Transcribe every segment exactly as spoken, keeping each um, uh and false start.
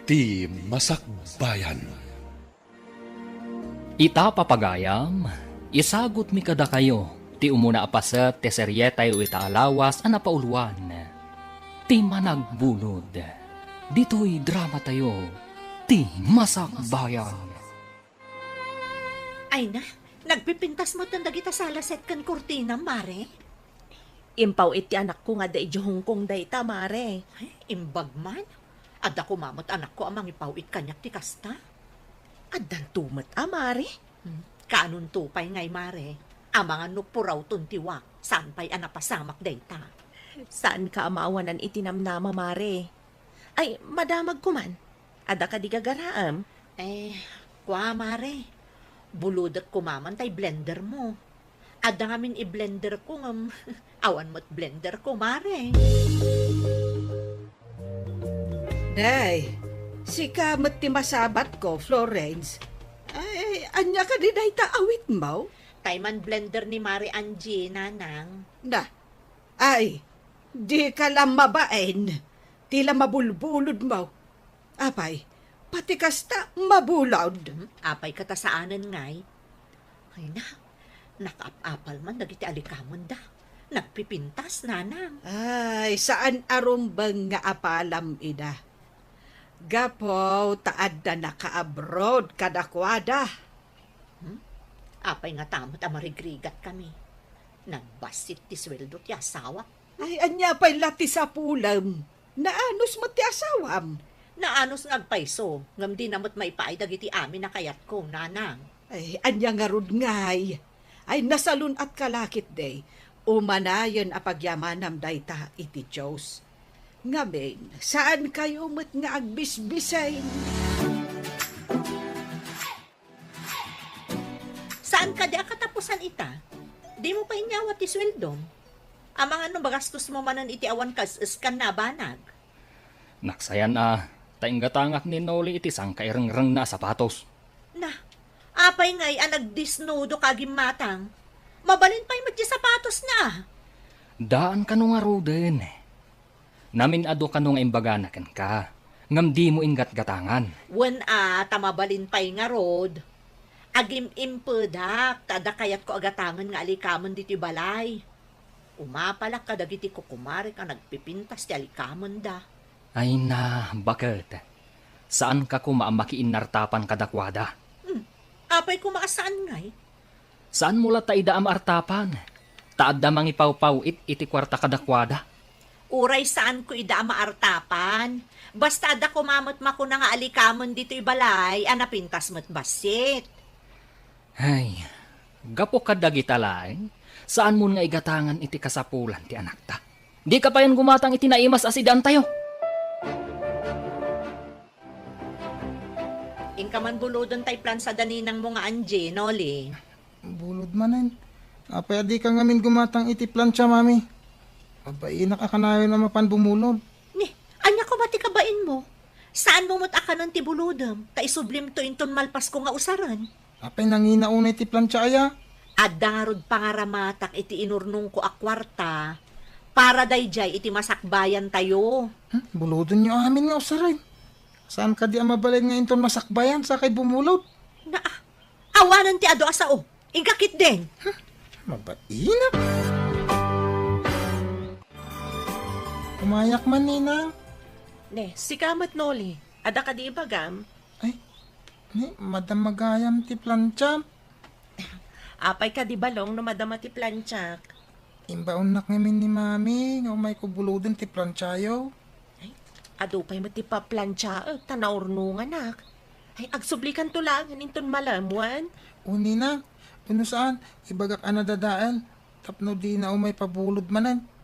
Ti Masakbayan. Ita, papagayam, isagutmi kadakayo ti umuna a paset ti serietayo ita a lawas a napauloan, Ti Managbulod. Ditoy dramatayo, Ti Masakbayan. Ay na, nagpipintas met dagita salaset ken kurtina, Mare. Impaw-it ti anakko nga adda idiay Hong Kong dayta, Mare. Ay, imbag man. Adda koma met anakko a mangipaw-it kaniak ti kasta. Addanto met a, Mare. Hmm, kaanonto pay ngay, Mare? Amangan no purawton ti wak, saan pay a napasamak dayta. Saanka a maawanan iti namnama, Mare. Ay, madamag koman. Adda kadi gagaraem? Eh, kua, Mare. Bulodek koman tay blendermo. Adda ngamin i-blenderko ngem awan met blenderko, Mare. Day, sika met ti masabatko, Florence. Ay, ania kadi dayta awitmo? Tay man-blender ni Mare Angie, Nanang. Na, ay, dika la mabain. Ti la mabulbulodmo. Apay, pati kasta mabulod. Hmm, apay ket a saanen ngay? Ay na, nakaap-apal man dagiti alikamenda. Nagpipintas, Nanang. Ay, saan a rumbeng nga apalam ida. Gapu ta adda naka-abroad kadakuada. Hmm? Apay ngata met a marigrigatkami? Nagbassit ti sueldo ti asawak. Ay, ania pay la ti sapulem? Naanos met ti asawam. Naanos nga agpayso, ngem dina met maipaay dagiti amin a kayatko, Nanang. Ay, ania ngarud ngay? Ay, nasalun-atka la ketdi. Umanayen a pagyamanam dayta iti Dios. Ngamin, saankayo met nga agbisbisay. Saan kadi a katapusan ita? Dimo pay inyawat ti sueldom? Amangan no magastosmo manen iti awan kas-eskan a banag. Naksayan a, ta inggatangak ni Noli iti sangkairengrengna a sapatos. Na, apay ngay a nagdisnudo ka gimmatang? Mabalin pay met ti sapatosna. Daan kano ngaruden. Namin-adu kano nga imbagana kenka, ngem dimo inggatgatangan. Wen a, ta mabalin pay ngarud. Agim-impedak ta adda kayatko a gatangen nga alikamen ditoy balay. Umapalak kadagiti kukumarek a nagpipintas ti alikamenda. Ay na, baket. Saanka koma a makiinnartapan kadakuada. Hmm, apay koma a saan ngay? Saanmo latta ida a maartapan, ta adda mangipawpaw-it iti kuarta kadakuada. Uray saanko ida a maartapan, basta adda koma met makuna nga alikamen ditoy balay a napintas met bassit. Ay, gapu kadagita laeng, saanmon nga igatangan iti kasapulan ti anakta. Dika payen gumatang iti naimas a sidaantayo. Inka man buloden tay plansa da ninangmo nga Angie, Noli. Bulod manen. Apay a dika ngamin gumatang iti plansa, Mami? Abainak a kanayon a mapan bumulod. Ni, ania koma ti kabainmo? Saanmo met a kanen ti bulodem, ta isublimto inton malpasko nga usaren? Apay nangina unay ti plansa aya? Adda ngarud pangaramatak iti inurnongko a kuarta para daydiay iti masakbayantayo. Hmm, bulodenyo amin nga usaren. Saan kadi a mabalin nga inton masakbayan sakay bumulod? Na, awanen ti adu a sao. Inka ketdin. Hmm, mabainak. Umayak man, Ninang. Ne, sika met, Noli. Adda kadi ibagam? Ay, ni, madama gayam ti plansa. Apay kadi balong no madama ti plansak? Imbaonnak ngamin ni Mami nga umayko buloden ti plansayo. Ay, adu pay met ti paplansaek ta naurnonganak. Ay, agsublikanto laengen inton malem wen. O, Ninang, wenno saan, ibagak a nadadael tapno dina umay pabulod manen.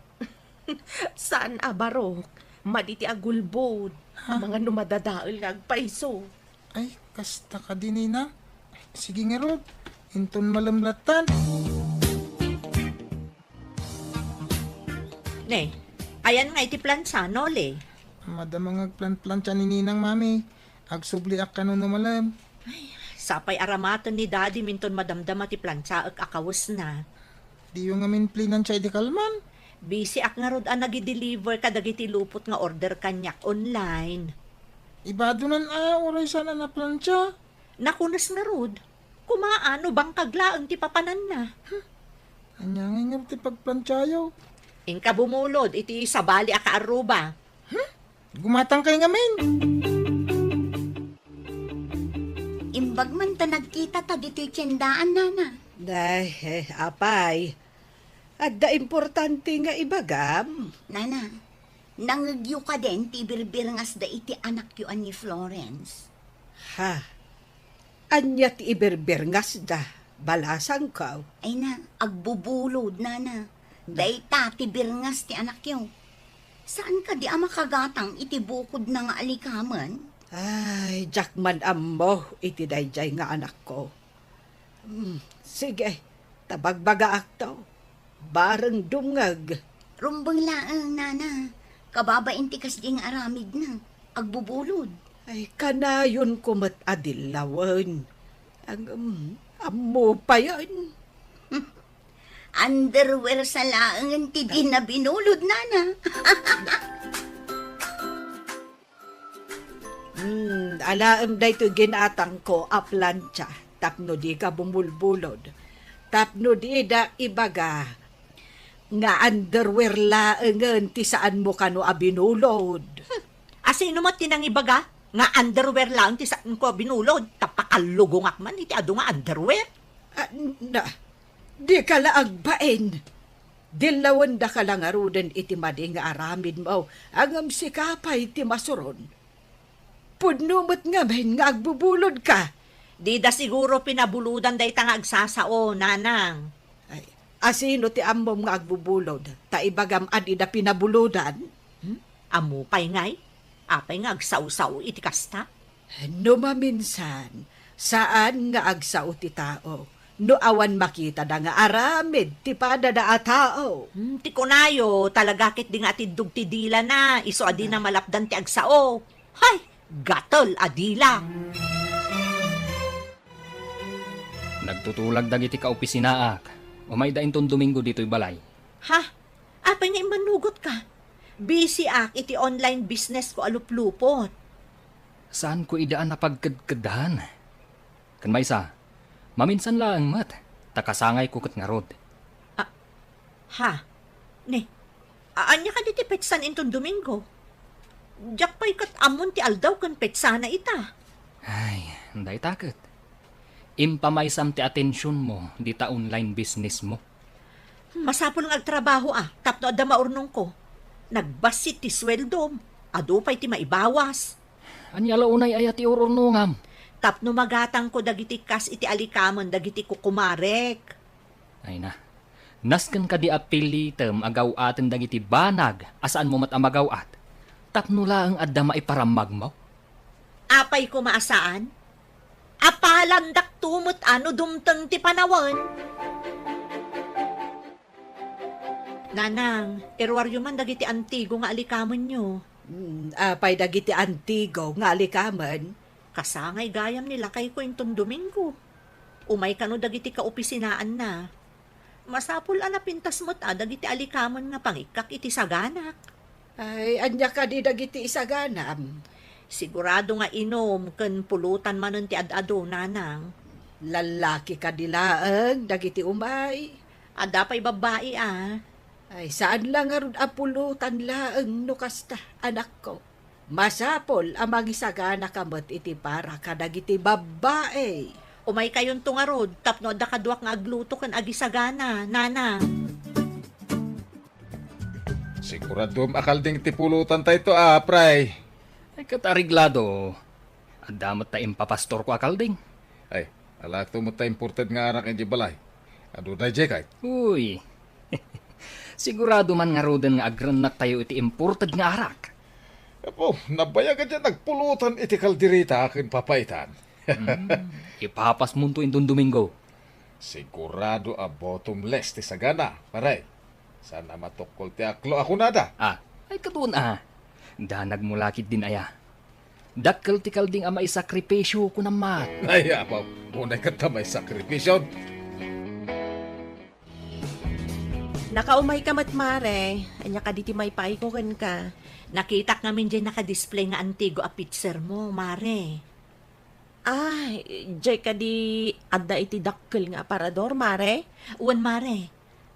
Saan a barok. Madi ti agulbod. Ha? Amangan no madadael nga agpayso. Ay, kasta kadi, Ninang. Sige ngarud, inton malem lattan. Ne, ayan nga iti plansa, Noli. Madama nga agplanplansa ni Ninang, Mami. Agsubliak kano no malem. Ay, sapay aramaten ni Daddy minton madamdama ti plansaek a kawesna. Diyo ngamin plinansa idi kalman? Busy ak ngarud a nagideliver kadagiti lupot nga order kaniak online. Ibadonan a, uray saan a naplancha. Nakunas ngarud, kumaa no bangkag laeng ti papananna. Ania ngay ngarud ti pagplanchayo? Inka bumulod iti sabali a kaarruba. Gumatangkay ngamin. Imbag man ta nagkita ta ditoy tiendaan, Nana. Ay, eh, apay. Adda importante nga ibagam. Nana, nangngegyo kaden ti ibirbirngasda iti anakyo a ni Florence? Ha? Ania ti ibirbirngasda, balasangko? Ay na, agbubulod, Nana. Dayta ti birngas ti anakyo. Saan kadi a makagatang iti bukodna nga alikamen? Ay, diak man ammo iti daydiay nga anakko. Hmm, sige, ta bagbagaakto. Bareng dumngeg. Rumbeng laeng, Nana. Kababain ti kasdi nga aramidna. Agbubulod. Ay, kanayonko met a dillawen. Ang, um, ammo payen. Underwear sa laengen ti dina binulod, Nana. Hmm, alaem daytoy ginatangko a plancha tapno dika bumulbulod. Tapno dida ibaga nga underwear laengen ti saanmo kano a binulod. Hmm, asino met ti nangibaga nga underwear laeng ti saanko a binulod? Ta pakallugongak man iti adu nga underwear. Ah, na, dika la agbain. Dillawendaka la ngaruden iti madi nga aramidmo, ngem sika pay ti masuron. Pudno met ngamin nga agbubulodka. Dida siguro pinabulodan dayta nga agsasao, Nanang. Ay, asino ti ammom nga agbubulod? Ta ibagam a dida pinabulodan? Hmm? Ammo pay ngay? Apay nga agsao-sao iti kasta? No maminsan, saan nga agsao ti tao no awan makitada nga aramid ti padada a tao. Hmm, ti kunayo, talaga ketdi nga atiddog ti dilana, isu a dina malapdan ti agsao. Hay, gatel a dila! Nagtutulag dagiti kaopisinaak. Umayda inton Domingo ditoy balay. Ha? Apay nga immanugotka? Busy ak iti online business ko a luplupot. Saanko ida a napagkedkedhan. Ken maysa, maminsan laeng met, ta kasangayko ket ngarud. Ah, ha? Ni, a-, ania kadi ti petsan inton Domingo? Diak pay ket ammon ti aldaw ken petsana ita. Ay, dayta ket. Impamaysam ti atensionmo dita online businessmo. Masapul nga agtrabaho a, tapno adda maurnongko. Nagbassit ti sueldom, adu pay ti maibawas. Ania la unay aya ti ur-urnongam? Tapno magatangko dagiti kas iti alikamen dagiti kukumarek. Ay na, nasken kadi a pilitem a gaw-aten dagiti banag a saanmo met a magaw-at, tapno laeng adda maiparammagmo? Apay koma a saan? Apalandakto met a no dumteng ti panawen. Nanang, iruaryo man dagiti antigo nga alikamenyo. Hmm, apay dagiti antigo nga alikamen? Kasangay gayam ni lakayko inton Domingo. Umay kano dagiti kaopisinaanna. Masapul a napintas met a dagiti alikamen nga pangikkak iti saganak. Ay, ania kadi dagiti isaganam? Sigurado nga inum ken pulutan manen ti ad-adu, Nanang. Lallaki kadi laeng dagiti umay? Adda pay babbai a. Ay, saan la ngarud a pulutan laeng no kasta, anakko. Masapul a mangisaganaka met iti para kadagiti babbai. Umaykayonto ngarud tapno adda kaduak nga agluto ken agisagana, Nana. Siguradom a kalding ti pulotantayto, a, pray. Ay, ket areglado. Adda met ta impapastorko a kalding. Ay, alakto met ta imported nga arak idiay balay. Adu daydiay kay? Uy. Sigurado man ngaruden nga agrennaktayo iti imported nga arak. Apo, nabayag a diay nagpulotan iti kaldereta ken papaitan. Hmm, ipapasmonto inton Domingo. Sigurado a bottomless ti sagana, pare. Saan a matukkol ti aklo a kunada. Ah, ay, kaduan a. Danagmo la ketdin aya. Dakkel ti kalding a maisakripisio, kunam met. Ay, apo, unay ket ta maisakripisio. Nakaumayka met, Mare. Ania kadi ti maipaayko kenka? Nakitak ngamin diay naka-display nga antigo a picture mo, Mare. Ah, diay kadi adda iti dakkel nga aparador, Mare? Wen, Mare.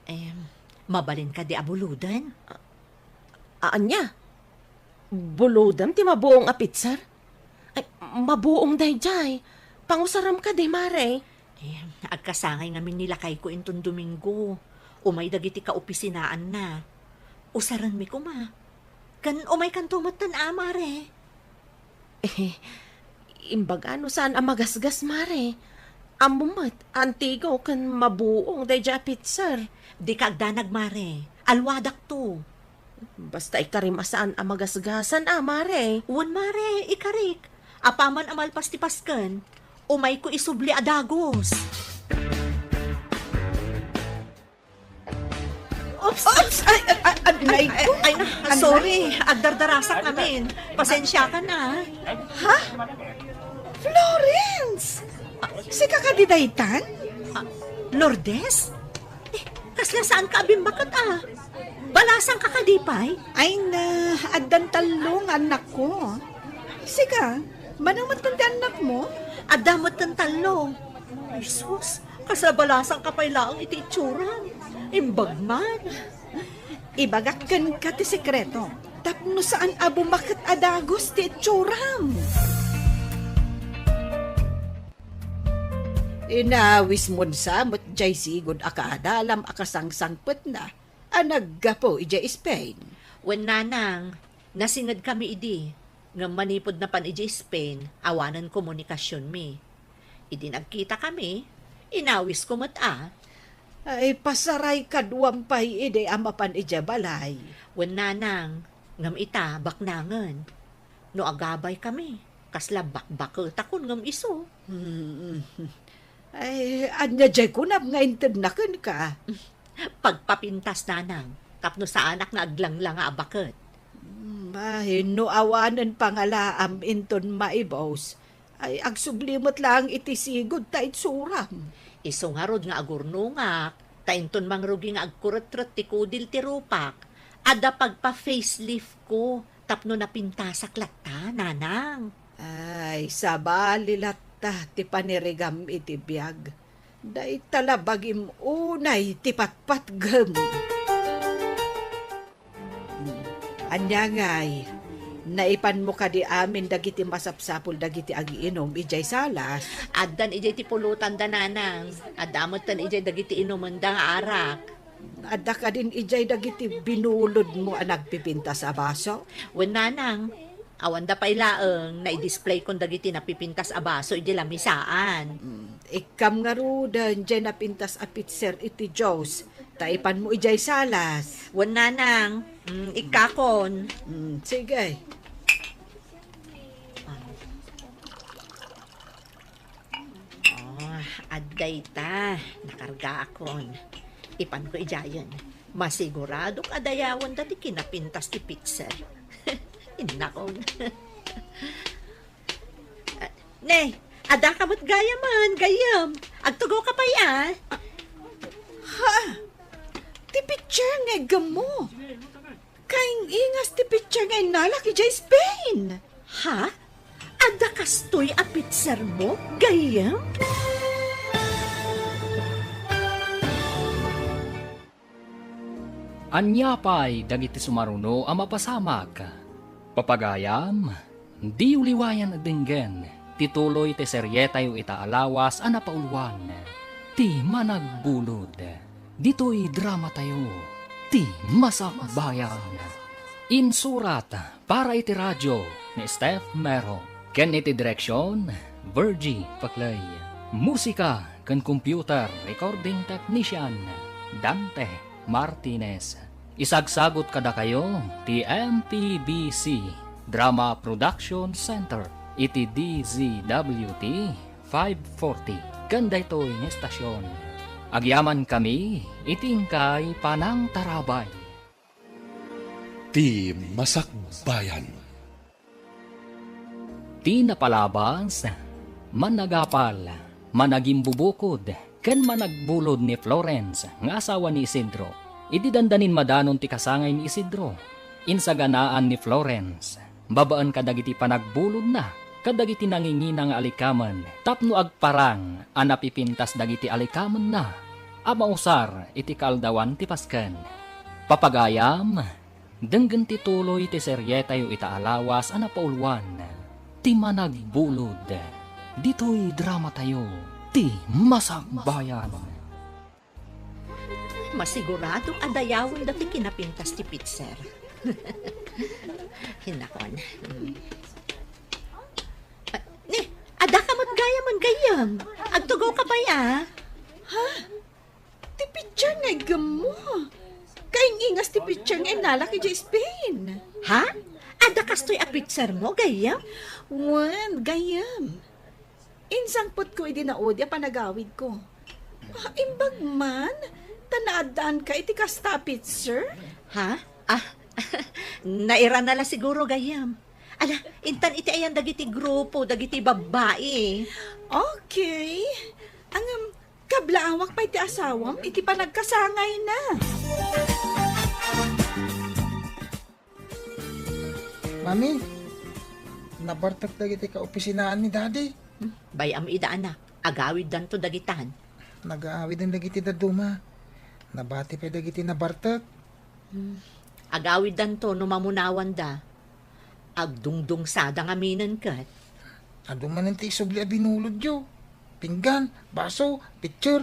Em, mabalin kadi a buloden? A-, ania? Buloden ti mabuong a picture? Ay, mabuong daydiay. Pangusaram kadi, Mare. Eh, agkasangay ngamin ni lakayko inton Domingo. Umay dagiti kaopisinaanna. Usarenmi koma. Ken umaykanto metten a, Mare. Eh, imbaga no saan a magasgas, Mare. Ammom met, antigo ken mabuong daydiay a picture. Dika agdanag, Mare. Alwadakto. Basta ikarim a saan a magasgasan a, Mare. Wen, Mare, ikarik. Apaman a malpas ti Pasken, umayko isubli a dagus. Oops! Oops! Ay, ay, ay, ay, ay, ay, ay, na, sorry. Agdardarasak ngamin. Pasensiakan a. Ha? Florence! Sika kadi daytan? Ah, Lourdes? Eh, kasla saanka a bimmaket a? Balasangka kadi pay? Ay na, addan tallo nga annakko. Sika, mano metten ti annakmo? Adda metten tallo. Ay sus, kasla balasangka pay laeng iti itsuram. Imbag man. Ibagak kenka ti sekreto, tapno saan a bumaket a dagus ti itsuram. Inawismon sa met jay sigud a kaadalam a kasangsangpetna a naggapu idiay Spain. Wen, nanang, nasingedkami idi, ngem manipud napan idiay Spain, awanen komunikasionmi. Idi nagkitakami, inawisko met a. Ay, pasaray kaduam pay idi a mapan idiay balay. Wen, nanang, ngem ita, baknangen. No agabaykami, kasla bakbaketakon ngem isu. Hmm. Ay, ania jay kunam nga intedna kenka? Pagpapintas, nanang, tapno saanak nga aglanglanga a baket. Hmm, ay, no awanen pangalaam inton maibus, ay, agsubli met laeng iti sigud ta itsuram. Isu ngarud nga agurnongak, ta inton mangrugi nga agkuretret ti kudil ti rupak, adda pagpa-facelift ko tapno napintasak latta, nanang. Ay, sabali latta ti panirigam iti biag. Dayta la bagim unay ti patpatgem. Ania ngay, naipanmo kadi amin dagiti masapsapul dagiti agiinum idiay salas? Addan idiay ti pulotanda, nanang. Adda metten idiay dagiti inumenda nga arak. Adda kadin idiay dagiti binulodmo a nagpipintas a baso? Wen, nanang. Awanda pay laeng, naidisplayko dagiti napipintas a baso idiay lamisaan. Mm, ikkam ngaruden diay napintas a pitser iti juice. Ta ipanmo idiay salas. Wen, nanang. Mm, ikkakon. Mm, sige. Ah, adda ita. Nakargaakon. Ipanko idiayen. Masiguradok a dayawenda ti kinapintas ti pitser. Innakon. Ah, ne, adda ka met gayamen, gayyem. Agtugaw ka pay a. Ha? Ti pitser nga iggemmo. Kaing-ingas ti pitser nga innalak idiay Spain. Ha? Adda kastoy a pitsermo, gayyem? Ania pay dagiti sumaruno a mapasamak? Papagayam, diyo liwayan a denggen ti tuloy ti serietayo ita a lawas a napauluan, Ti Managbulod. Ditoy dramatayo, Ti Masakbayan. Insurat para iti radio ni Steph Mero ken iti direksion, Virgie Paclay. Musika ken computer recording technician, Dante Martinez. Isagsagut kadakayo ti M P B C Drama Production Center iti D Z W T five forty ken daytoy nga estasion. Agyamankami iti inkay panangtarabay. Ti Masakbayan. Ti napalabas, managapal, managimbubukod, ken managbulod ni Florence nga asawa ni Isidro. Idi dandanin madanon ti kasangay ni Isidro, insaganaan ni Florence, babaen kadagiti panagbulodna, kadagiti nangingina nga alikamen tapno agparang a napipintas dagiti alikamenna a mausar iti kaaldawan ti Pasken. Papagayam, denggen ti tuloy ti serietayo ita a lawas a napauluan, Ti Managbulod. Ditoy dramatayo, Ti Masakbayan. Masigurado a dayawenda ti kinapintas ti pitser. Hinakon. Mm. Ah, ni, adda ka met gayam, gayam. Agtugaw ka pay, a? Ha? Ti pitser nga iggemmo. Kaing-ingas ti pitser nga innalak idiay Spain. Ha? Adda kastoy a pitsermo, gayam? Wen, gayam. Insangpetko idi naudi a panagawidko. Ah, imbag man, ta naaddaanka iti kasta a pitser? Ha? Ah, nairana la siguro, gayam. Ala, intan iti ayan dagiti grupo, dagiti babbai. Okay. Ngem, kablaawak pay ti asawam iti panagkasangayna. Mami, nabartek dagiti kaopisinaan ni Daddy. Hmm, bay-am ida, anak. Agawiddanto dagitan. Nagaawiden dagiti dadduma. Nabati pay dagiti nabartek. Hmm. Agawiddanto no mamunawanda. Agdungdungsada ngaminen ket. Adu manen ti isubli a binulodyo. Pinggan, baso, pitser.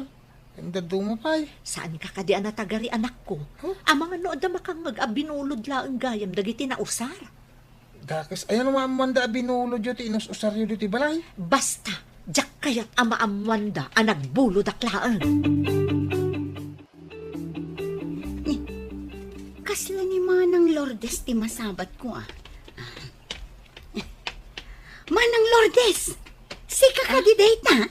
Ken dadduma pay. Saanka kadi a natagari, anakko? Huh? Amangan no adda makangngeg a binulod laeng gayam dagiti nausar. Dakes, ayan maammoanda a binulodyo ti inus-usaryo ditoy balay? Basta, diak kayat a maammoanda a nagbulodak laeng. Ni, kasla ni Manang Lourdes ti masabatko, a. Manang Lourdes, sika kadi dayta?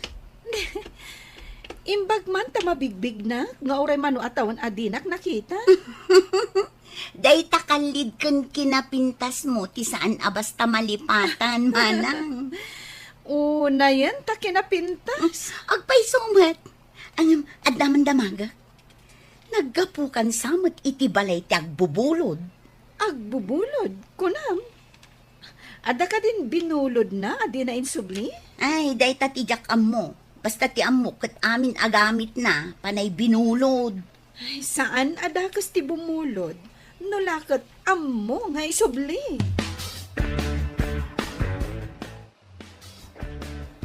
Imbag man ta mabigbignak, nga uray mano a tawen a dinak nakita. Dayta kallid ken kinapintasmo ti saan a basta malipatan, manang. Unayen ta kinapintas. Agpayso met. Ngem, adda man damagek. Naggapukansa met iti balay ti agbubulod. Agbubulod, kunam? Adda kadin binulodna a dina insubli? Ay, dayta ti diak ammo. Basta ti ammo ket amin a gamitna, panay binulod. Ay, saan a dakes ti bumulod, no la ket ammo nga isubli.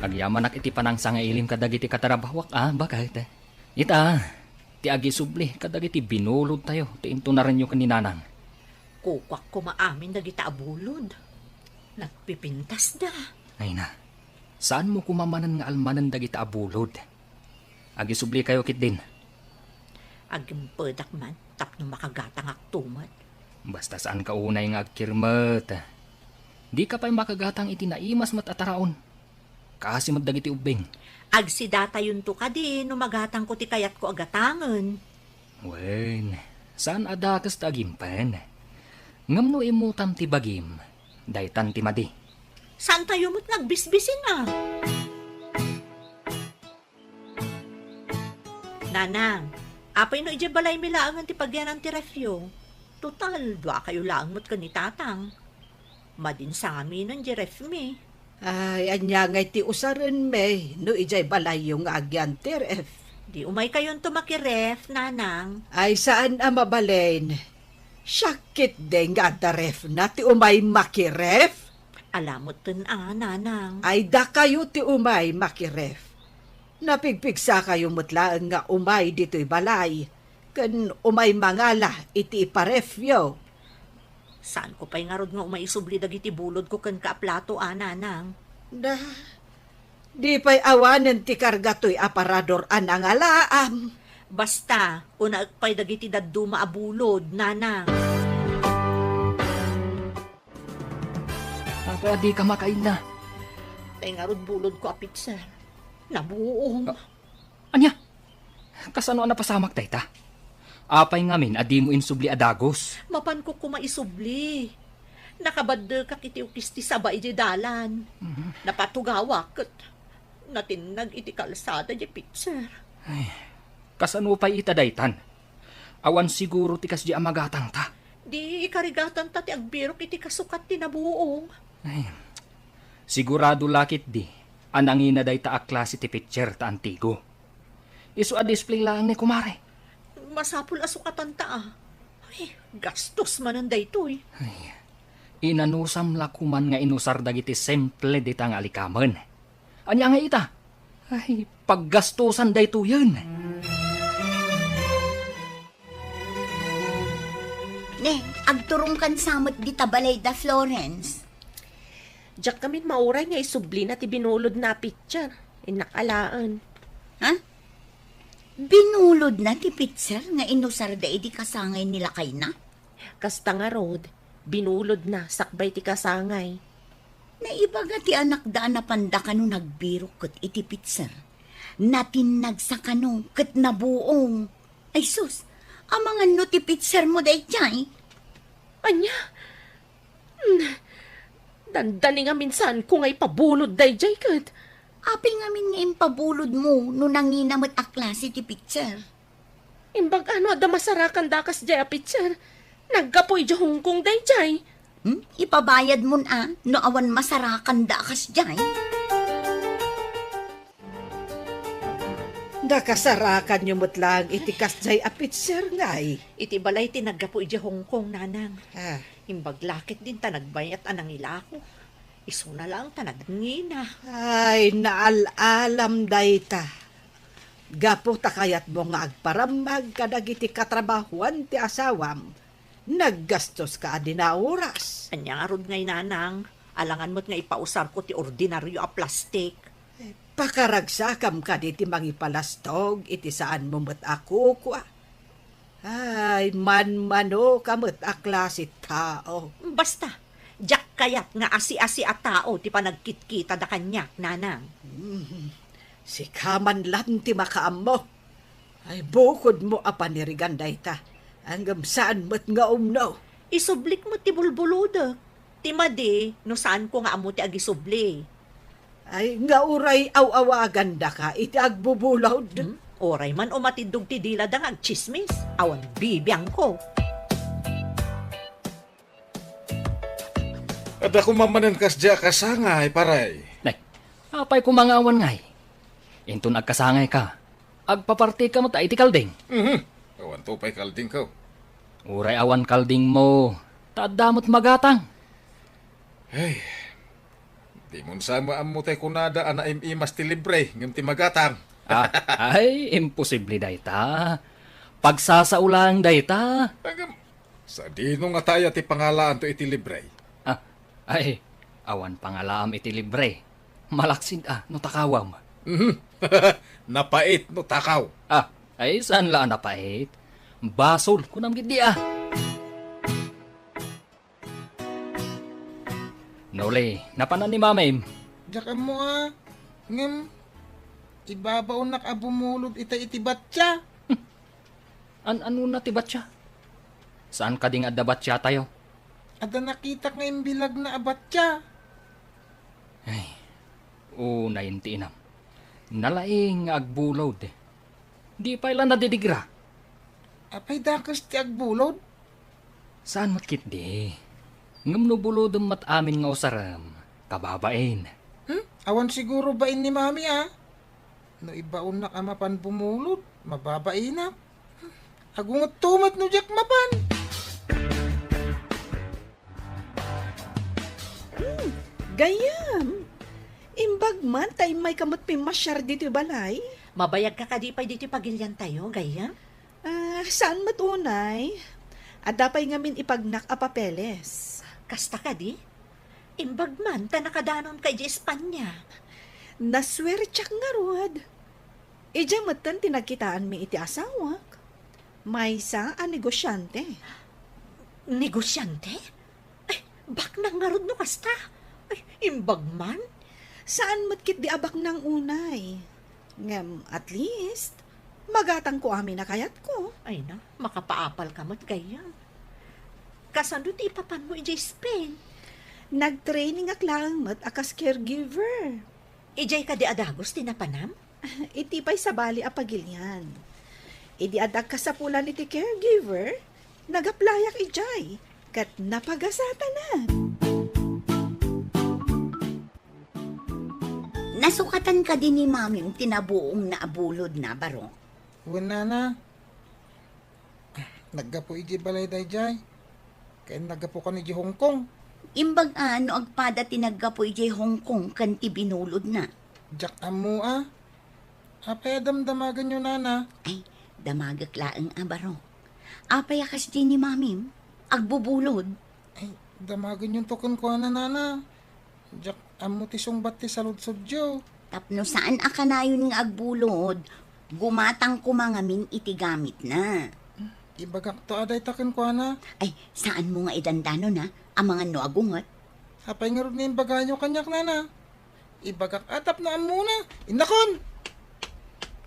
Agyamanak iti panangsangailim kadagiti katrabahoak a baket. Ita, ti agisubli kadagiti binulodtayo ti intunarenyo ken ni Nanang. Kukuak koma amin dagita a bulod. Nagpipintasda. Ay na, saanmo koma manen nga almanen dagita a bulod. Agisublikayo ketdin. Agimpedak man tapno makagatangakto met. Basta saanka unay nga agkirmet. Dika pay makagatang iti naimas met a taraon. Kaasi met dagiti ubbing. Agsidatayonto kadi no magatangko ti kayatko a gatangen. Wen, saan a dakes ta agimpen. Ngem no immutam ti bagim, daytan ti madi. Saantayo met nga agbisbisin a? Nanang, apay no idiay balaymi laengen ti pagyanan ti refyo? Total, duakayo laeng met ken ni Tatang. Madin sa ngaminen diay refmi. Ay, ania ngay ti usarenmi no idiay balayyo nga agyan ti ref? Di umaykayonto makiref, Nanang. Ay, saan a mabalin. Siak ketdi nga adda refna ti umay makiref. Ala metten a, Nanang. Ay, dakayo ti umay makiref. Napigpigsakayo met laeng nga umay ditoy balay, ken umay mangala iti iparefyo. Saanko pay ngarud nga umay isubli dagiti bulodko kenka a plato a, Nanang? Da, di pay awanen ti karga toy aparador a nangalaam. Basta, unaek pay dagiti dadduma a bulod, Nanang. Apay a dika makaila? Tay ngarud bulodko a pitser. Nabuom. Ah, ania? Kasano a napasamak dayta? Apay ngamin a dimo insubli a dagus? Mapanko koma isubli. Nakabaddekak iti ukis ti saba idiay dalan. Mhm. Napatugawak ket natinnag iti kalsada diay pitser. Ay, kasano pay ita daytan? Awan siguro ti kasdi a magatangta. Di ikarigatanta ti agbirok iti kasukat ti nabuong. Ay, sigurado la ketdi a nangina dayta a klase ti pitser ta antigo. Isu a display laeng ni kumare. Masapul a sukatanta, a. Ay, gastos manen daytoy. Ay, inanusam la koman nga inusar dagiti simple dita nga alikamen. Ania nga ita? Ay, paggastosan daytoyen. Ne, agturongkan sa met dita balay da Florence. Diak ngamin mauray nga isublina ti binulodna a pitser. Innak alaen. Ha? Binulodna ti pitser nga inusarda idi kasangay ni lakayna? Kasta ngarud, binulodna sakbay ti kasangay. Naibaga ti anakda a napanda kano nagbirok ket iti pitser. Natinnagsa kano ket nabuong. Ay sus, amangan no ti pitsermo daydiay? Ania? Hmm. Dandani ngamin saanko nga ipabulod daydiay ket. Apay ngamin nga impabulodmo no nangina met a klase ti pitser? Imbag-a no adda masarakanda a kasdiay a pitser. Naggapu idiay Hong Kong daydiay. Hmm? Ipabayadmon a no awan masarakanda a kasdiay? Nakasarakanyo met laeng iti kasdiay a pitser ngay. Iti balay ti naggapu idiay Hong Kong, nanang. Ah. Imbag la ketdin ta nagbayat a nangilako. Isuna laeng ta nagngina. Ay, naal-alam dayta. Gapu ta kayatmo nga agparammag kadagiti katrabahuan ti asawam, naggastoska a dina oras. Ania ngarud ngay, nanang? Alangan met nga ipausarko ti ordinario a plastik. Pakaragsakam kadi ti mangipalastog iti saanmo met a kukua. Ay, manmanoka met a klase tao. Basta, diak kayat nga asi-asi a tao ti panagkitkitada kaniak, nanang. Hmm, sika man laeng ti makaammo. Ay, bukodmo a panirigan dayta, ngem saan met nga umno. Isublik met ti bulbulodek. Ti madi, no saanko nga ammo ti agisubli. Ay, nga uray aw-awagandaka iti agbubulod. Hmm? Uray man umatiddog ti dilada nga agtsismis, awan bibiangko. Adda koma manen kasdiay a kasangay, paray. Nay, apay koma nga awan ngay? Inton agkasangayka, agpapartika met iti kalding. Mhm. Awanto pay kaldingko. Uray awan kaldingmo, ta adda met magatang. Ay, di mo sa maammo tay kunada a naim-imas ti libre ngem ti magatang. Ah, ay, imposible dayta. Pagsasao laeng dayta. Ngem, sadino ngata aya ti pangalaanto iti libre? Ah, ay, awan pangalaam iti libre. Malaksid a no takawam. Mhm. Napait no takaw. Ah, ay, saan la a napait? Basol, kunam gid di, ah. Noli, napanan ni Mamim? Diak ammo a. Ngem, ibabaonak a bumulod itay iti batya. An-anona ti batya? Saan kadi nga adda batya tayo? Adda nakitak nga imbilagna a batya. Ay, unay ti inam. Nalaing nga agbulod. Di pay la nadidigra. Apay dakes ti agbulod? Saan met ketdi? Ngem no bulodem met amin nga usarem, kababain. Hmm? Awan siguro bain ni Mami, ah. No ibaonnak a mapan bumulod, mababainak. Agungetto met no diak mapan. Hmm, gayyem. Imbag man ta immayka met pimmasiar ditoy balay. Mabayagka kadi pay ditoy pagiliantayo, gayyem? Ah, saan met unay? Adda pay ngamin ipagnak a papeles. Kasta kadi? Imbag man ta nakadanonka idiay Espanya. Nasuertiak ngarud. Idiay metten ti nagkitaanmi iti asawak. Maysa a negosiante. Negosiante? Ay, baknang ngarud no kasta. Ay, imbag man. Saan met ketdi a baknang unay. Ngem, at least, magatangko amin a kayatko. Ay na, makapaapalka met gayyem. Kasano ti ipapanmo idiay Spain? Nagtrainingak laeng met a kas caregiver. Idiay kadi a dagus ti napanam? Iti pay sabali a pagilian. Idi adda agkasapulan iti caregiver, nag-applyak idiay, ket napagasatanan. Nasukatan kadi ni Mamim ti nabuongna a bulodna, Barok? Wen, nana. Naggapu idiay balay daydiay. Ken naggapukan idiay Hong Kong. Imbag a no agpada ti naggapu idiay Hong Kong ken ti binulodna. Diak ammo a. Apay a damdamagenyo, nana? Ay, damagek laeng a, Barok. Apay a kasdi ni Mamim? Agbubulod? Ay, damagenyonto kenkuana, nana. Diak ammo ti sungbat ti saludsodyo. Tapno saan a kanayon nga agbulod, gumatang koma ngamin iti gamitna. Ibagakto a dayta kenkuana. Ay, saanmo nga idandanon, a? Amangan no agunget. Apay ngarud nga imbagayo kaniak, nana? Ibagak a tapno ammona. Innakon!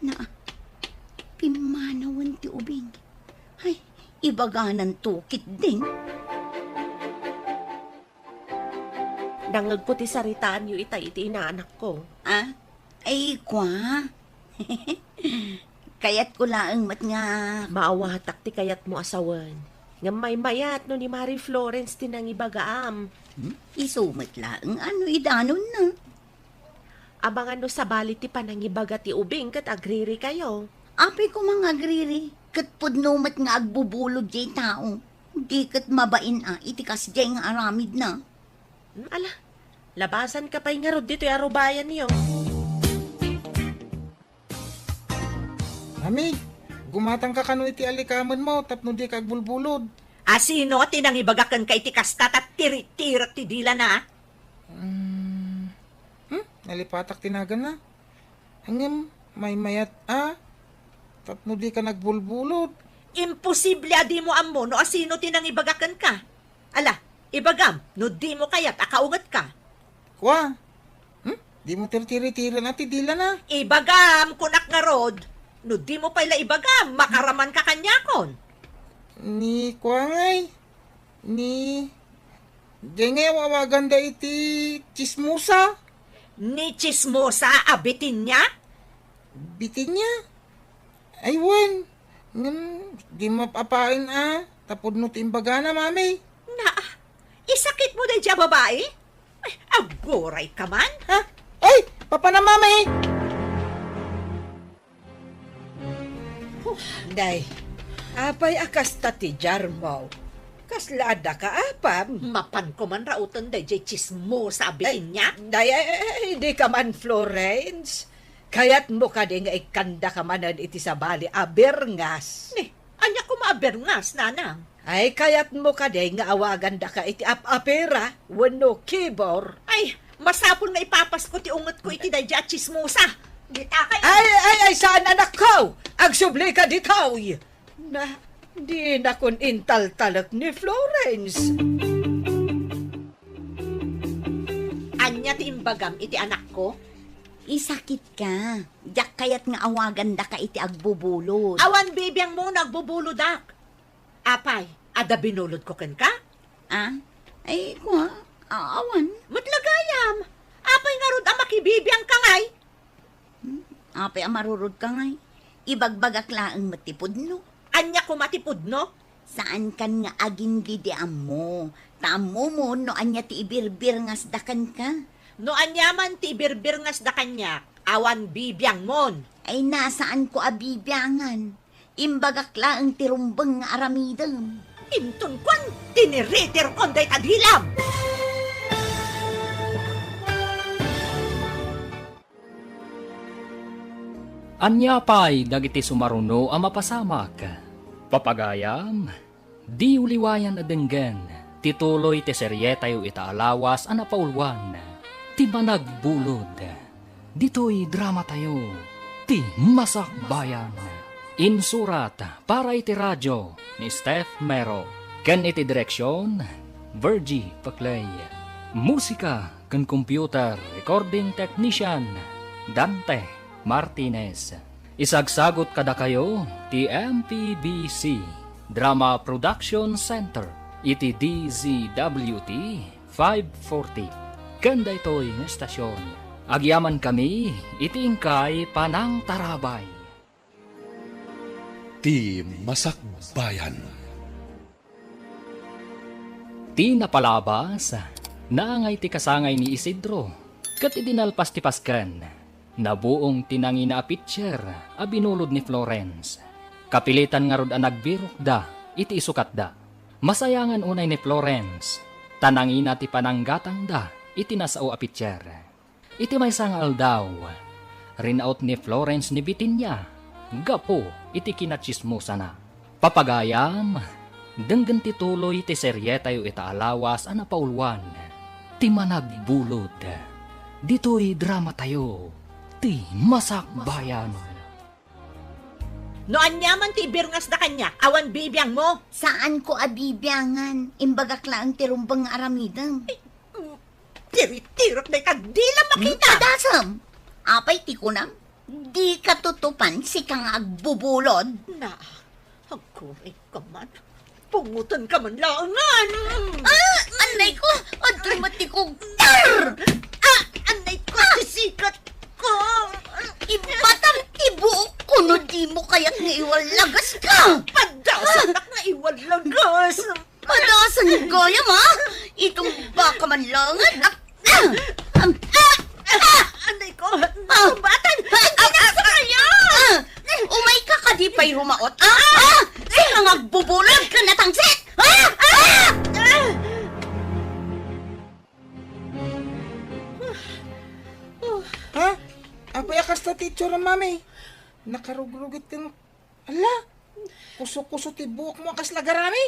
Na, pimmanawen ti ubing. Ay, ibagananto ketdin. Nangngegko ti saritaanyo itay iti inaanakko. Ah? Ay, kua? Kayatko laeng met nga maawatak ti kayatmo a sawen. Ngem maymayat no ni Mari Florence ti nangibagaam. Hmm? Isu met laeng a no idanonna. Amangan no sabali ti panangibaga ti ubing ket agririkayo. Apay koma nga agriri, ket pudno met nga agbubulod diay tao. Di ket mabain a iti kasdiay nga aramidna. Hmm, ala, labasanka pay ngarud ditoy a rubayanyo. Mami, gumatangka kano iti alikamenmo tapno dika agbulbulod. A sino ti nangibaga kenka iti kasta ta tiritirek ti dilana? Hmm, hmm? Nalipatak ti naganna. Ngem maymayat a tapno dika agbulbulod. Imposible a dimo ammo no a sino ti nangibaga kenka. Ala, ibagam no dimo kayat a kaungetka. Kua? Hmm? Dimo tirtiritiren a ti dilana? Ibagam, kunak ngarud. No dimo pay la ibagam, makaramanka kaniakon. Ni kua ngay? Ni, diay ngay aw-awaganda iti tsismosa? Ni tsismosa a Bitinia? Bitinia? Ay, wen. Ngem, di mapaapaen a, ta pudno ti imbagana, Mami. Na, isakitmo daydiay a babai? Ay, aggurayka man? Ha? Ay, papanam, Mami! Nay, apay a kasta ti diarmo? Kasla addaka apam? Mapanko man rauten daydiay tsismosa a Bitinia? Nay, ay, ay, ay, dika man, Florence. Kayatmo kadi nga ikkandaka manen iti sabali a birngas? Ni, ania koma a birngas, nanang? Ay, kayatmo kadi nga awagandaka iti ap-apira wenno kibor? Ay, masapul nga ipapasko ti ungetko iti daydiay a tsismosa. Dita kay... Ay, ay, ay, saan, anakko! Agsublika ditoy! Na, dinakon intaltalek ni Florence. Ania ti imbagam iti anakko? Isakitka. Diak kayat nga awagandaka iti agbubulod. Awan bibiangmo no agbubulodak. Apay, adda binulodko kenka? Ah? Ay, kua, a-, awan. Met la gayam. Apay ngarud a makibibiangka ngay? Hmm? Apay a marurodka ngay? Ibagbagak laeng met ti pudno. Ania koma ti pudno? Saankan nga agingga idi ammo. Ta ammomon no ania ti ibirbirngasda kenka. No aniaman ti ibirbirngasda kaniak, awan bibiangmon. Ay, na, saanko a bibiangan. Imbagak laeng ti rumbeng nga aramidem. Inton kuan, tiniritirkon dayta dilam. Ania pay dagiti sumaruno a mapasamak? Papagayam, diyo liwayan a denggen ti tuloy ti serietayo ita a lawas a napauluan, ti Managbulod. Ditoy dramatayo, ti Masakbayan. Insurat para iti radio ni Steph Mero, ken iti direksion, Virgie Paclay. Musika ken computer recording technician, Dante Martinez. Isagsagut kadakayo ti M P B C Drama Production Center iti D Z W T five forty. Ken daytoy nga estasion, agyamankami iti inkay panangtarabay. Ti Masakbayan. Ti napalabas, naangay ti kasangay ni Isidro, ket idi nalpas ti pasken, nabuong ti nangina a pitser a binulod ni Florence. Kapilitan ngarud a nagbirokda iti isukatda. Masayangan unay ni Florence, ta nangina ti pananggatangda iti nasao a pitser. Iti maysa nga aldaw, rinaut ni Florence ni Bitinia gapu iti kinatsismosana. Papagayam, denggen ti tuloy ti serietayo ita a lawas a napauluan, Ti Managbulod. Ditoy dramatayo, Ti Masakbayan. No ania man ti ibirngasda kaniak, awan bibiangmo. Saanko a bibiangan. Imbagak laeng ti rumbeng nga aramidem. Ay, mm, tiritirok dayta, dila makita. Hmm, padasem. Apay ti kunam? Dika tutupan, sika nga agbubulod. Na, agkuray ka man. Pungutan ka man laengan. Ah, anay ko! Adtoy met ti kugtar! Ah, anay ko, ti sikat ko! Ibatam ti buok ko no di mo kayat nga iwallagas ka! Padasaknak nga iwallagas! Padasan gayam, ha? Itumba ka man laengan. Ah! Ah! Ah! Ah! Anay ko! Ah! Tumbatan! Ay, kinasakaya! Ah! Umay ka kadi pay rumaot, ah? Ah! Sino nga agbubulod ka natangsit? Ah! Ah! Ah! Ha? Apay a kasta ti itsuram, Mami? Nakarugrugit ken, ala, kuso-kuso ti buokmo a kasla garami?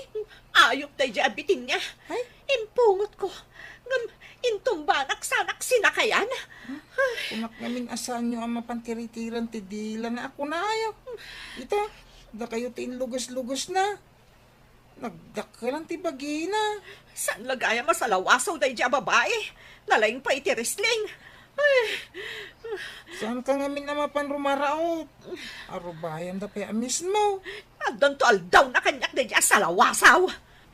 Ayup daydiay a Bitinia. Ay? Impungotko. Ngem intumbanak sanak sinakayan. Kunak ngamin a saanyo a mapan tiritiran ti dilana a kunayo. Ita, dakayo ti inluges-lugesna. Nagdakkelan ti bagina. Saan la gayam a salawasaw daydiay a babai? Nalaing pay iti wrestling. Ay. Saanka ngamin a mapan rumaraot? Arubayanda pay a mismo. Addanto aldawna kaniak daydiay a salawasaw.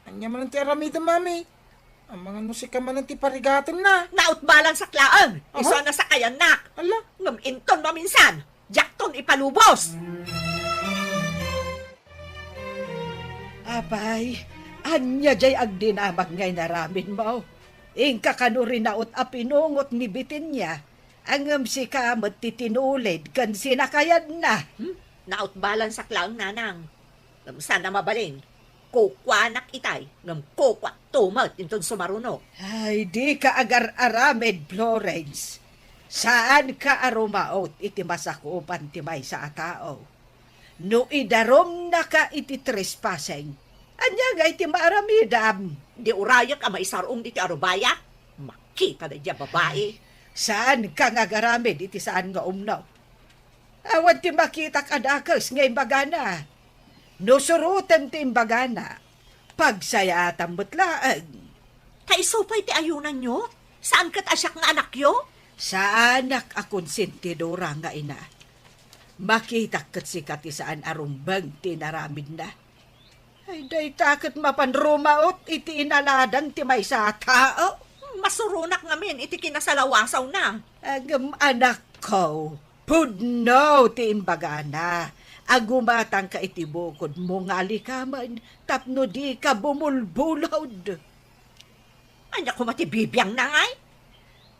Ania manen ti aramidem, Mami? Amangan no sika manen ti parigatenna. Nautbalansak laeng. Aha. Isu a nasakayannak. Ala. Ngem inton maminsan, diakton ipalubos. Apay, ania diay agdinamag nga inaramidmo? Inka kano rinaut a pinungot ni Bitinia, ngem sika met ti tinulid ken sinakayanna. Hmm? Nautbalansak laeng, nanang. Ngem saan a mabalin, kukuanak itay, ngem kukuakto met inton sumaruno. Ay, dika agar-aramid, Florence. Saanka a rumaot iti masakupan ti maysa a tao. No idarumnaka iti trespassing, ania ngay ti maaramidam? Di urayek a maisarong iti arubayak? Makita daydiay a babai. Ay, saanka nga agaramid iti saan nga umno. Awan ti makitak a dakes nga imbagana. No surotem ti imbagana, pagsayaatam met laeng. Ta isu pay ti ayonanyo? Saan ket a siak nga anakyo? Saanak a konsentidora nga ina. Makitak ket sika ti saan a rumbeng ti inaramidna. Ay, dayta ket mapan rumaot iti inaladan ti maysa a tao. Masuronak ngamin iti kinasalawasawna. Agem, anakko, pudno ti imbagana. Agumatangka iti bukodmo nga alikamen tapno dika bumulbulod. Ania koma ti bibiangna ngay?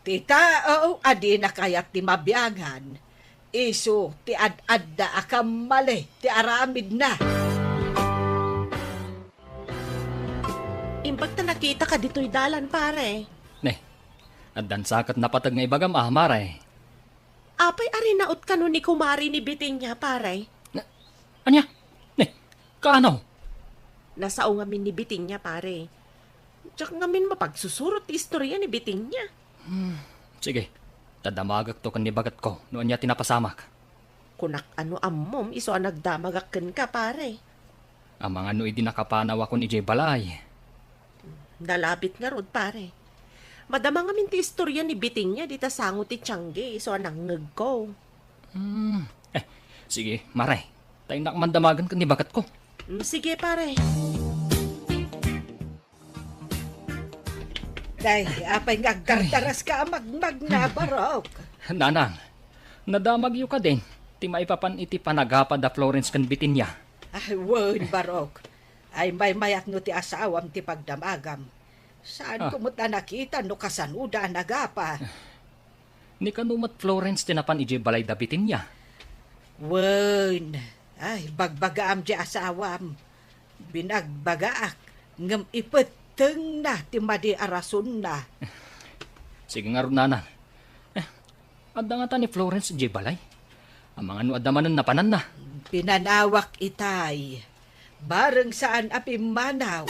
Ti tao a dina kayat ti mabiangan, isu ti ad-adda a kammali ti aramidna. Imbag ta nakitaka ditoy dalan, pare. Ne, addan sa ket napateg nga ibagam a, mare. Apay a rinaut kano ni kumare ni Bitinia, pare? Na, ania? Ne, kaano? Nasao ngamin ni Bitinia, pare. Diak ngamin mapagsusurot ti istorya ni Bitinia. Hmm, sige. Dadamagakto ken ni bagetko no ania ti napasamak. Kunak a no ammom isu a nagdamagak kenka, pare. Amangan no idi nakapanawakon idiay balay. Nalabit ngarud, pare. Madama ngamin ti istorya ni Bitinia dita sango ti tiangge isu a nangngegko. Hmm. Eh, sige, mare. Ta innak man damagen ken ni bagetko. Mm, sige, pare. Day, apay nga agdardaraska a magmagna, Barok? Nanang, nadamagyo kadin ti maipapan iti panagapa da Florence ken Bitinia. Ay, wen, Barok. Ay, maymayat no ti asawam ti pagdamagam. Saan Ah. ko met a nakita no kasanoda a nagapa. Ni kano met Florence ti napan idiay balay da Bitinia? Wen, ay, bagbagaam di asawam. Binagbagaak, ngem ipettengna ti madi a rasonna. Sige ngarud, nana. Eh, adda ngata ni Florence idiay balay? Amangan no adda manen napananna. Pinanawak itay. Bareng saan a pimmanaw.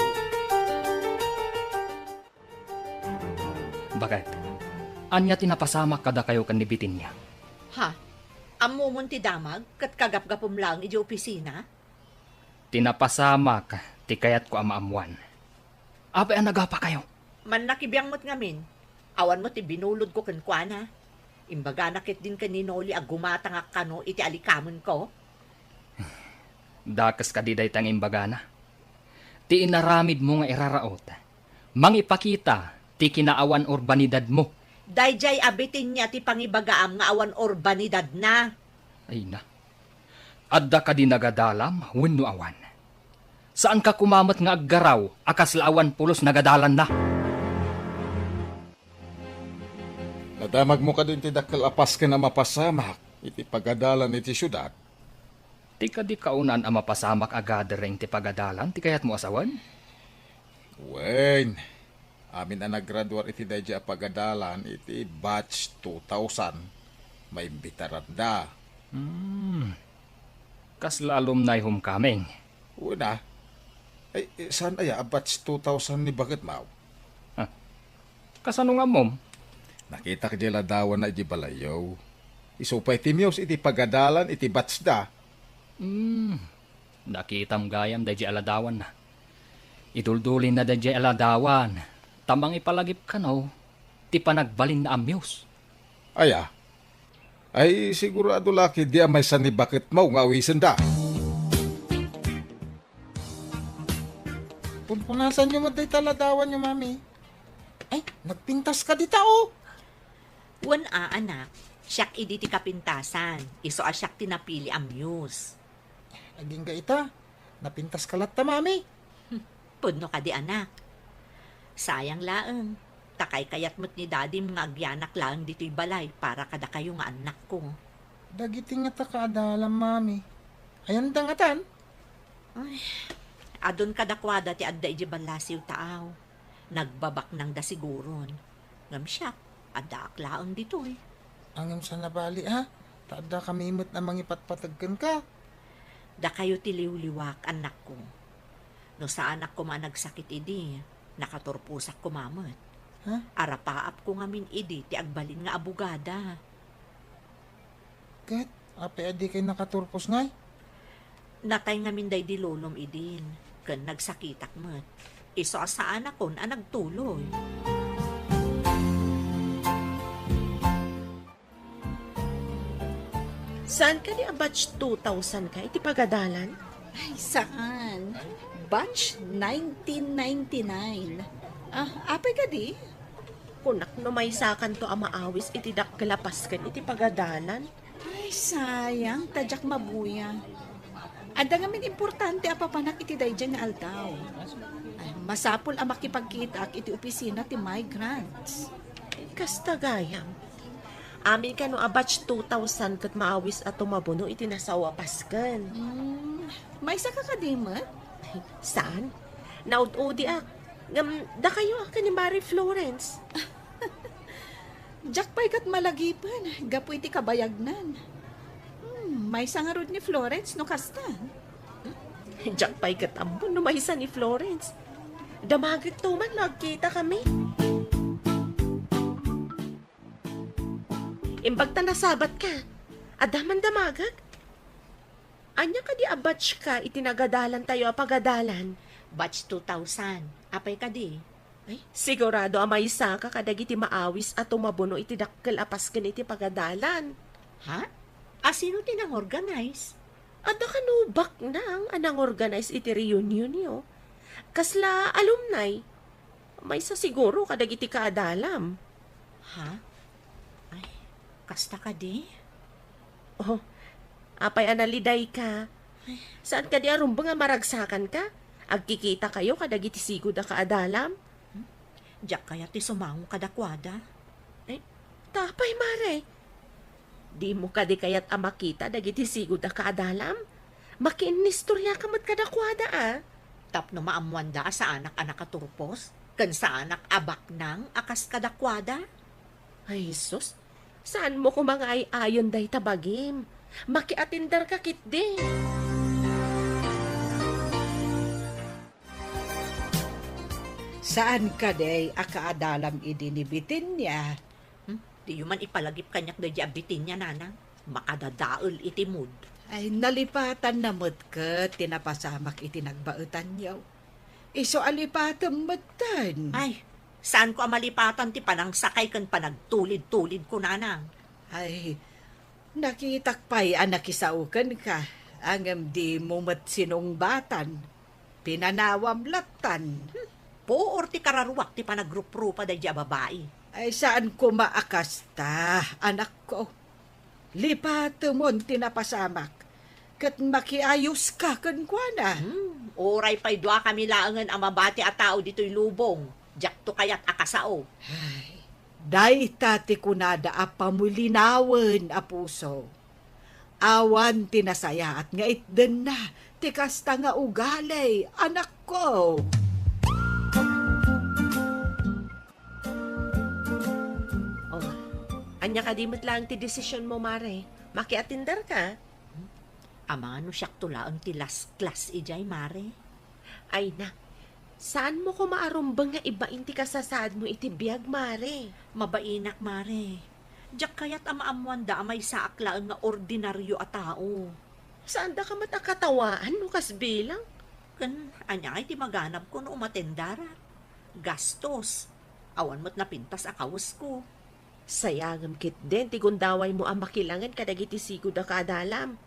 Baket, ania ti napasamak kadakayo ken ni Bitinia? Ha? Ammomon ti damag ket kagapgapum laeng idiay opisina? Ti napasamak ti kayatko a maammoan. Apay a nagapakayo? Mannakibiang met ngamin. Awan met ti binulodko kenkuana. Imbagana ketdin ken ni Noli a gumatangak kano iti alikamenko. Dakes kadi dayta nga imbagana? Ti inaramidmo nga iraraut, mangipakita ti kinaawan-urbanidadmo. Daydiay a Bitinia ti pangibagaam nga awan urbanidadna. Ay na. Adda kadi nagadalam wenno awan? Saanka koma met nga aggaraw a kasla awan pulos nagadalanna? Nadamagmo kadi ti dakkel a pasken a mapasamak iti pagadalan iti siudad? Ti kadi kaunaan a mapasamak a gathering ti pagadalan ti kayatmo a sawen? Wen, amin a naggraduar iti daydiay a pagadalan iti batch two thousand, maimbitaranda. Hmm. Kasla alumni homecoming? Wen a. Ay, eh, saan aya a batch two thousand ni baketmaw? Ah, kasano nga ammom? Nakitak diay ladawanna idiay balayyo. Isu pay ti Muse iti pagadalan iti batch da. Hmm, nakitam gayam daydiay a ladawanna. Iduldulinna daydiay a ladawan, ta mangipalagip kano ti panagbalinna a Muse. Aya? Ay, sigurado la ketdi a maysa ni baketmaw nga awisenda. Punpunasanyo met dayta ladawanyo, Mami. Ay, nagpintas ka dita, oh. Wen a, anak. Siak idi ti kapintasan. Isu a siak ti napili a Muse. Agingga ita, napintas ka latta, Mami. Hmm, pudno kadi, anak. Sayang laeng, ta kaykayat met ni Dadim nga agyanak laeng ditoy balay para kadakayo nga annakko. Dagiti ngata kaadalam, Mami. Ayanda ngatan? Ay, adun kadakuada ti adda idiay ballasiw taaw. Nagbabaknangda siguron. Ngem siak, addaak laeng ditoy. Ngem saan a bali, a, ta addakami met a mangipatpateg kenka. Dakayo ti liwliwak, annakko. No saanak koma a nagsakit idi, nakaturposak koma met. Ha? Arapaapko ngamin idi ti agbalin nga abogada. Ket apay a dikay nakaturpos ngay? Natay ngamin daydi lolom idin, ken nagsakitak met. Isu a saanakon a nagtuloy. Saan kadi a batch two thousand ka iti pagadalan? Ay, saan? Batch nineteen ninety-nine. Ah, apay kadi? Kunak no maysakanto a maawis iti dakkel a pasken iti pagadalan. Ay, sayang, ta diak mabuya. Adda ngamin importante a papanak iti daydiay nga aldaw. Ay, masapul a makipagkitaak iti opisina ti migrants. Kasta gayam. Amin kano a batch two thousand ket maawis a tumabuno iti nasao a pasken. Hmm, maysa ka kadi met? Saan? Naud-udiak. Ngem, dakayo a ken ni Mari Florence. Diak pay ket malagipen gapu iti kabayagnan. Hmm, maysa ngarud ni Florence no kasta. Diak pay ket ammo no maysa ni Florence. Damagekto man no agkitakami. Imbag ta nasabat ka. Adda man damagek? Ania kadi a batch ka iti nagadalantayo a pagadalan? Batch two thousand. Apay kadi? Ay, sigurado a maysa ka kadagiti maawis a tumabuno iti dakkel a pasken iti pagadalan. Ha? A, sino ti nangorganize? Adda kano baknang a nangorganize iti reunionyo? Kasla alumni? Maysa siguro kadagiti kaadalam. Ha? Ay, kasta kadi? Oh, apay a naliday ka? Saan kadi a rumbeng a maragsakanka? Agkikitakayo kadagiti sigud a kaadalam? Diak kayat ti sumango kadakuada. Ay, tapay, Mare. Dimo kadi kayat a makita dagiti sigud a kaadalam? Makiinnistoriaka met kadakuada, a. Tapno maammoanda a saanak a nakaturpos, ken saanak a baknang a kas kadakuada. Ay, Jesus, saanmo koma nga ay-ayon dayta bagim? Makiatinderka ketdi. Saan kadi a kaadalam idi ni Bitenia? Hmm? Diyo man ipalagip kaniak daydi a Bitenia, nanang. Makadadael iti mood. Ay, nalipatanna met ket ti napasamak iti nagbaetanyo. Isu a lipatem metten. Ay, saanko a malipatan ti panangsakay ken panagtulid-tulidko, nanang. Ay, nakitak pay a nakisao kenka, ngem dimo met sinungbatan. Pinanawam lattan. Hmm, puor ti kararuak ti panagruprupa daydi a babai. Ay, saan koma a kasta, anakko. Lipatemon ti napasamak, ket makiayoska kenkuana. Hmm, uray pay duakami laengen a mabati a tao ditoy lubong, diakto kayat a kasao. Ay, dayta ti kunada a pamulinawen a puso. Awan ti nasayaat nga itdenna ti kasta nga ugali, anakko. Oh, ania kadi met laeng ti desisionmo, Mare? Makiatinderka? Amangan no siakto laeng ti last class idiay, Mare. Ay na, saanmo koma a rumbeng nga ibain ti kasasaadmo iti biag, Mare? Mabainak, Mare. Diak kayat a maammoanda a maysaak laeng nga ordinario a tao. Saandaka met a katawaan no kas bilang? Ken ania ngay ti maganabko no umatendarak? Gastos. Awan met napintas a kawesko. Sayangem ketdin ti gundawaymo a makilangen kadagiti sigud a kaadalam.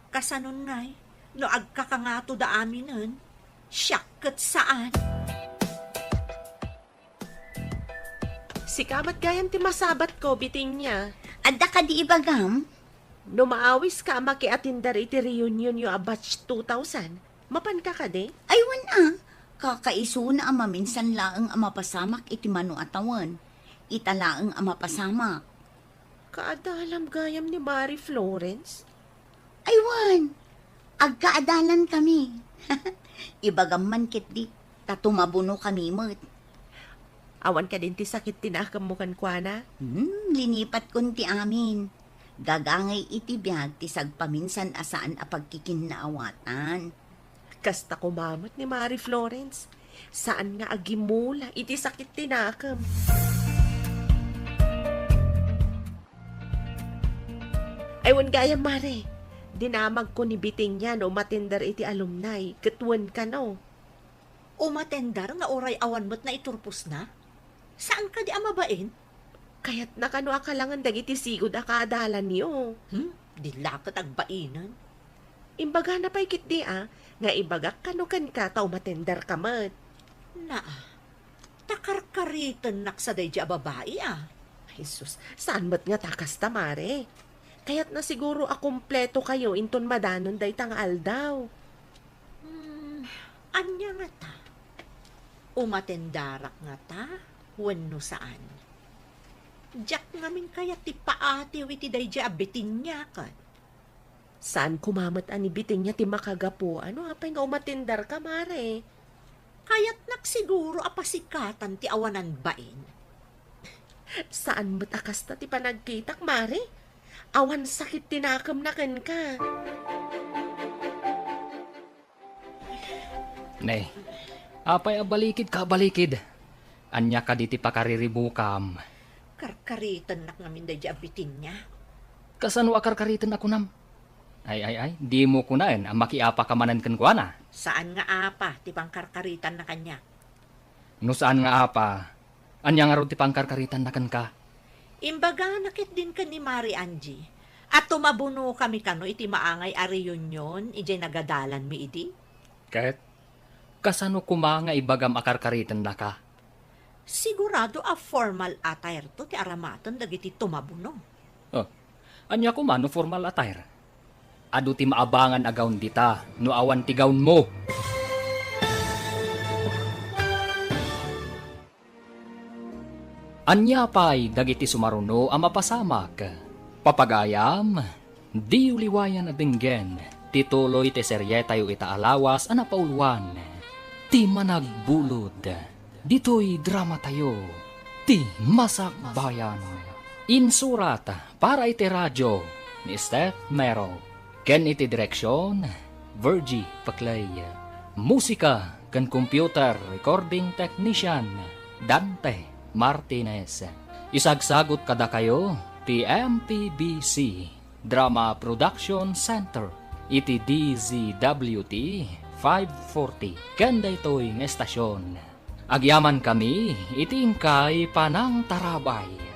Kasanon ngay no agkakangato da aminen? Siak ket saan. Sika met gayam ti masabatko, Bitenia. Adda kadi ibagam? No maawiska a makiatindar iti reunionyo a batch two thousand, mapanka kadi? Ay, wen a. Kakaisuna a maminsan laeng a mapasamak iti mano a tawen. Ita laeng a mapasamak. Kaadalam gayam ni Mari Florence? Ay, wen. Agkaadalankami. Ibagam man ketdi, ta tumabunokami met. Awan kadin ti sakit ti nakemmo kenkuana? Hmm, linipatkon ti amin. Gagangay iti biag ti sagpaminsan a saan a pagkikinnaawatan. Kasta koma met ni Mari Florence, saan nga agimula iti sakit ti nakem. Ay, wen gayam, Mare, dinamagko ni Bitenia no umatender iti alumni, ket wen kano. Umatender nga uray awan met naiturposna? Saan kadi a mabain? Kayatna kano a kalangen dagiti sigud a kaadalanyo? Hmm, di la ket agbainen. Imbagana pay ketdi a, nga ibagak kano kenka ta umatenderka met. Naa, ta karkaritennak sa daydi a babai a. Jesus, saan met nga ta kasta, Mare? Kayatna siguro a kumpleto kayo inton madanon dayta nga aldaw. Hmm, ania ngata? Umatendarak ngata wenno saan? Diak ngamin kayat ti paatiw iti daydi a Bitenia ket. Saan koma met a ni Bitenia ti makagapuan no apay nga umatenderka, Mare? Kayatnak siguro a pasikatan ti awanan bain. Saan met a kasta ti panagkitak, Mare? Awan sakit ti nakemna kenka. Ne, apay a balikidka a balikid? Ania kadi ti pakariribukam? Karkaritennak ngamin daydi a Bitenia. Kasano a karkariten a kunam? Ay, ay, ay, dimo kunaen a makiapaka manen kenkuana. Saan nga apa ti pangkarkaritanna kaniak. No saan nga apa, ania ngarud ti pangkarkaritanna kenka? Imbagana ketdin ken ni Mari Angie a tumabunokami kano iti maangay a reunion idiay nagadalanmi idi. Ket kasano koma nga ibagam a karkaritennaka? Sigurado a formal attire to ti aramaten dagiti tumabuno. Oh, ania koma no formal attire? Adu ti maabangan a gawn dita no awan ti gawnmo. Ania pay dagiti sumaruno a mapasamak? Papagayam, diyo liwayan a denggen ti tuloy ti serietayo ita a lawas a napauluan, Ti Managbulod. Ditoy dramatayo, Ti Masakbayan. Insurat para iti radio ni Steph Mero ken iti direksion, Virgie Paclay. Musika ken computer recording technician, Dante Martinez. Isagsagut kadakayo ti M P B C Drama Production Center iti D Z W T five forty ken daytoy nga estasion. Agyamankami iti inkay panangtarabay.